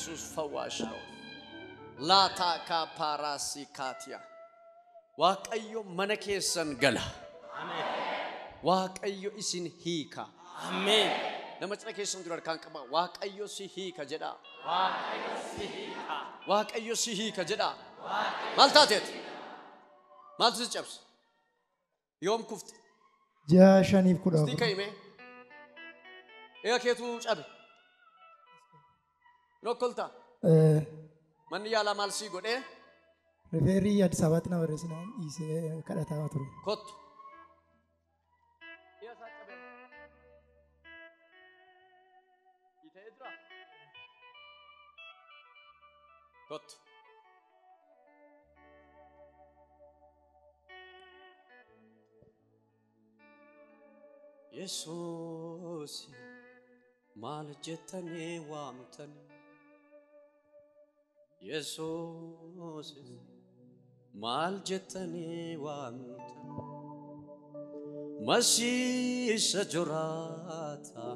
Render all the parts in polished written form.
ኢየሱስ ፈዋሽ ነው። ላታካ ፓራሲካቲያ Waaqayyo mana keessan gala. Ameen. Waaqayyo isin hiika. Ameen. Nama cina keessan dura harkaan qaba. Waaqayyo si hiika jedha. Waaqayyo si hiika. Waaqayyo si hiika jedha. Maal taateeti? Maaltu si cabse? Yoom kufte? Ji'a 5 14. Sitti ka'ime. Eega keetu cabe. Nokkolta. Manni yaalaa maal sii godhee? Refer Addis Ababaatti na barreessinaan dhiisee kadhatamaa ture. Kottu. Kottu. Yesuus maal jettanii waamtanii? Yesuus maal jettanii waamtanii? Masiisa jiraata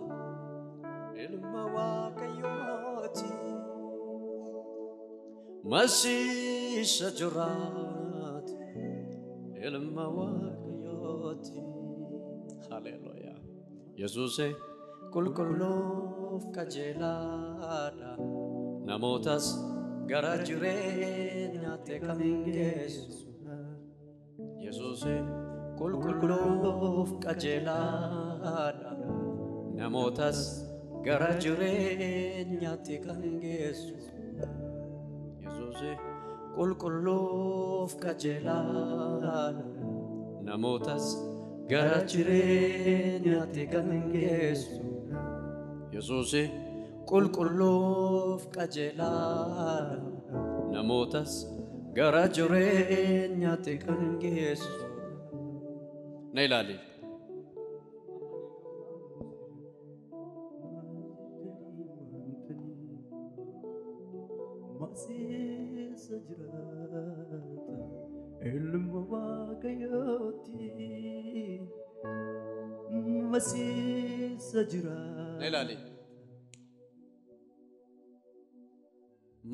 ilma Waaqayyooti. Masiisa jiraata ilma Waaqayyooti. Haleluuyaa. Yesuus qulqulluuf qajeelaadha. Namootas gara jireenyaatti kan geessu. Yesuus qulqulluuf qajeelaadha. Namootas gara jireenyaatti kan geessu. Yesuus qulqulluuf qajeelaadha. Namootas gara jireenyaatti kan geessu. Yesuus qulqulluuf qajeelaadha. Namootas gara jireenyaatti kan geessu. Na ilaali. Masiisa jiraata ilma Waaqayyooti. Masiisa jiraata. Na ilaali.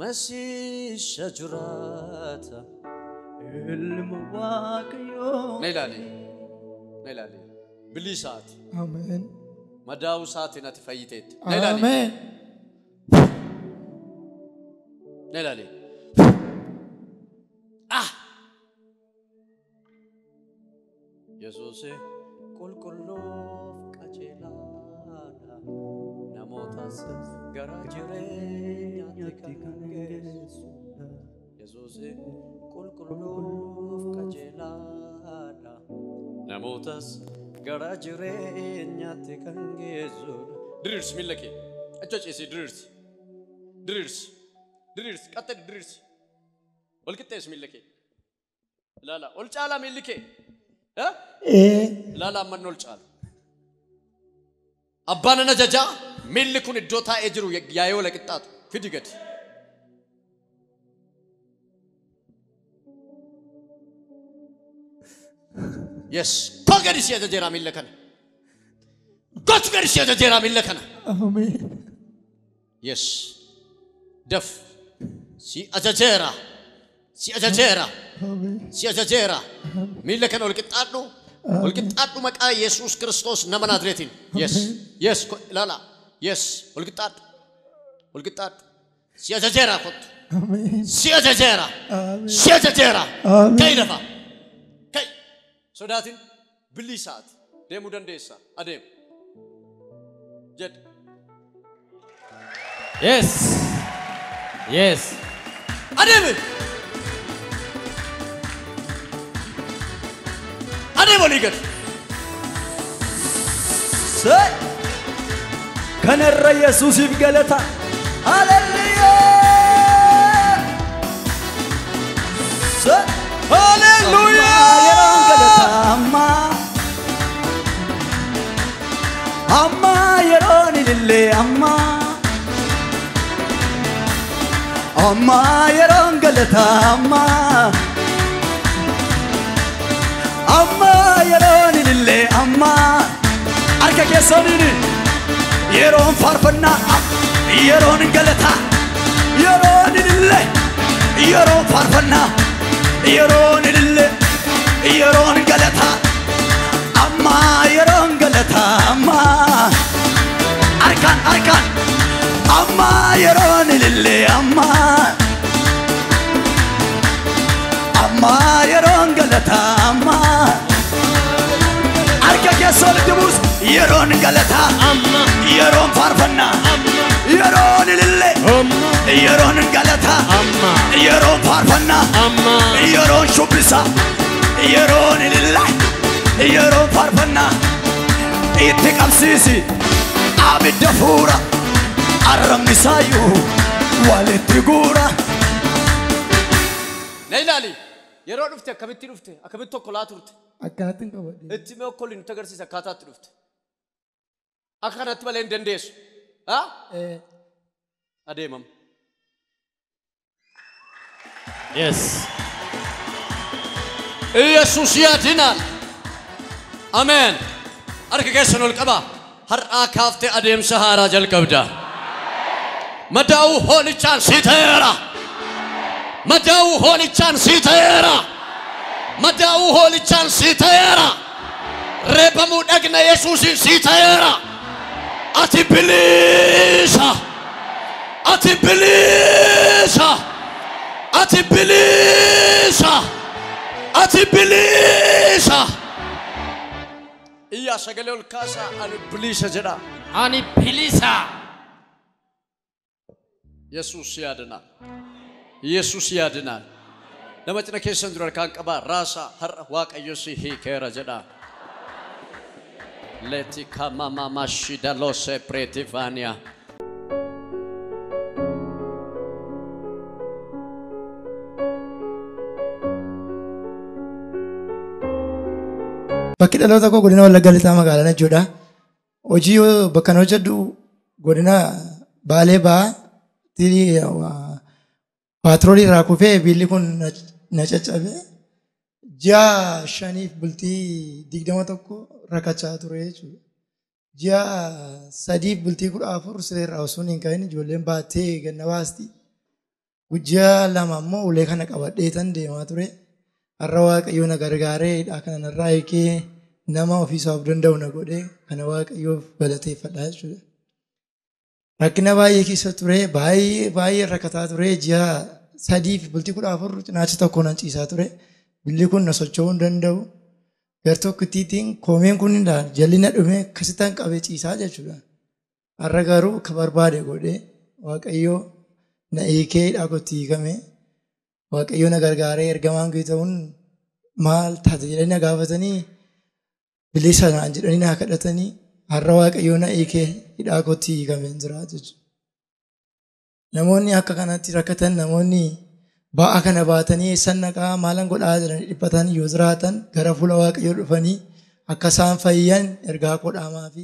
Masiisa jiraata ilma Waaqayyooti. Na ilaali. Na ilaali. Bilisaati. Ameen. Madaa'uu isaatiin ati fayyiteetti. Na ilaali. Ameen. Na ilaali. Ah! Yesuus qulqulluuf qajeelaadha. Namootas gara jireenyaatti kan geessu. Yesuus qulqulluuf qajeelaadha. Namootas gara jireenyaatti kan geessu. Diriirsi miilla kee. Achi ceesii diriirsi. Diriirsi. Diriirsi. Qaxxee diriirsi. Ol qixxeessi miilla kee. Ilaala. Ol caalaa miilli kee. Ilaala amman ol caala. Abbaan ana jajaa miilli kun iddoo taa'ee jiru yaa'ee wal qixxaatu. Fidi gadi. Yes. Koo gadi si ajajeera miilla kana. Gochu gadi si ajajeera miilla kana. Ameen. Yes. Daf. Si ajajeera. Si ajajeera. Ameen. Si ajajeera. Miilla kana ol qixxaadhu. Ol qixxaadhu maqaa Yesuus Kiristoos nama Naazreetiin. Yes. Yes. Ilaala. Yes. Ol qixxaadhu. Ol qixxaadhu. Si ajajeera kottu. Ameen. Si ajajeera. Ameen. Si ajajeera. Ameen. Ka'i lafa. Ka'i. Sodaatin bilisaati. Deemuu dandeessa. Adeem. Jedhi. Yes. Yes. Adeemi. Adeem olii gadi. Kanarra Yesuusiif galata. Haleluuyaa. Haleluuyaa. Yeroon galata amma. Amma yeroon ilillee amma. Amma yeroon galata amma. Amma yeroon ilillee amma. Harka keessaniin yeroon faarfannaa yeroon galataa. Yeroon ilillee yeroon faarfannaa yeroon ilillee yeroon galataa amma yeroon galataa amma harkaan harkaan amma yeroon ilillee amma amma yeroon galataa amma harka keessa walitti buusu yeroon galataa Amma. yeroon faarfannaa Amma. yeroon ilillee Amma. yeroon galataa Amma. yeroon faarfannaa Amma. yeroon shubbisaa yeroon ilillee yeroon faarfannaa itti qabsiisi abidda fuura arrabni isaayyuu walitti guura. Na ilaali. Yeroo dhufte akkamitti dhufte? Akkamitti tokkolaa turte? Akkanatti hin qabadhe. Itti mee okkoliin nutti agarsiisa akkaataatti dhufte. Akka kanatti malee hin dandeessu. Ha? Adeemam. Yes. ኢየሱስ ያድናል። አሜን። Harka keessan ol qabaa. Har'aa kaaftee adeemsa haaraa jalqabda. Madaa'uu hoolichaan sii ta'eera. Madaa'uu hoolichaan sii ta'eera. Madaa'uu hoolichaan sii ta'eera. Reebamuu dhagna Yesuusiin sii ta'eera. Ati bilisa. Ati bilisa. Ati bilisa. Ati bilisa. Iyyaa sagalee ol kaasaa ani bilisa jedha. Ani bilisa. Yesuus yaadinaa. Yesuus yaadinaa. Nama cina keessan dura harkaan qabaa raasaa har'a Waaqayyo si hiikeera jedha. Leti kamama mashida lose pretivania. Bakki dhaloota koo godina Wallagga Lixaa magaalaa Najjoodha. Hojii bakka ani hojjedhu godina Baalee Bahaatti paatroolii irraa kufee biilli kun na caccabe. Ji'a 5 bultii 21 rakkachaa ture jechuudha. Ji'a 3 bultii 14 siree irraa osoo hin ka'in ijoolleen baattee ganna baasti. Ji'a 2 immoo ulee kana qabadhee tan deemaa ture. Har'a Waaqayyo na gargaaree hidhaa kana narraa hiikee nama ofiisaa of danda'u na godhee kana Waaqayyoof galateeffadha jechuudha. Rakkina baay'ee keessa ture, baay'ee baay'ee rakkataa ture. Ji'a 3 bultii 14 cinaacha tokko nan ciisaa ture. Billi kun na socho'uu hin danda'u. Gar tokkittiin koomeen kun jalli na dhume akkasittaan qabee ciisaa jechuudha. Har'a garuu akka barbaade godhee Waaqayyo na hiikee hidhaa kootti hiikame. Waaqayyo na gargaaree ergamaan kee ta'uun maal taate jedhanii na gaafatanii bilisa naan jedhanii na kadhatanii har'a Waaqayyo na hiikee hidhaa kootti hiikameen jira jechuudha. Namoonni akka kanatti rakkatan namoonni ba'aa kana baatanii eessan naqaa maalan godhaa jedhanii dhiphatan yoo jiraatan gara fuula Waaqayyoo dhufanii akka isaan fayyan ergaa koo dhaamaa fi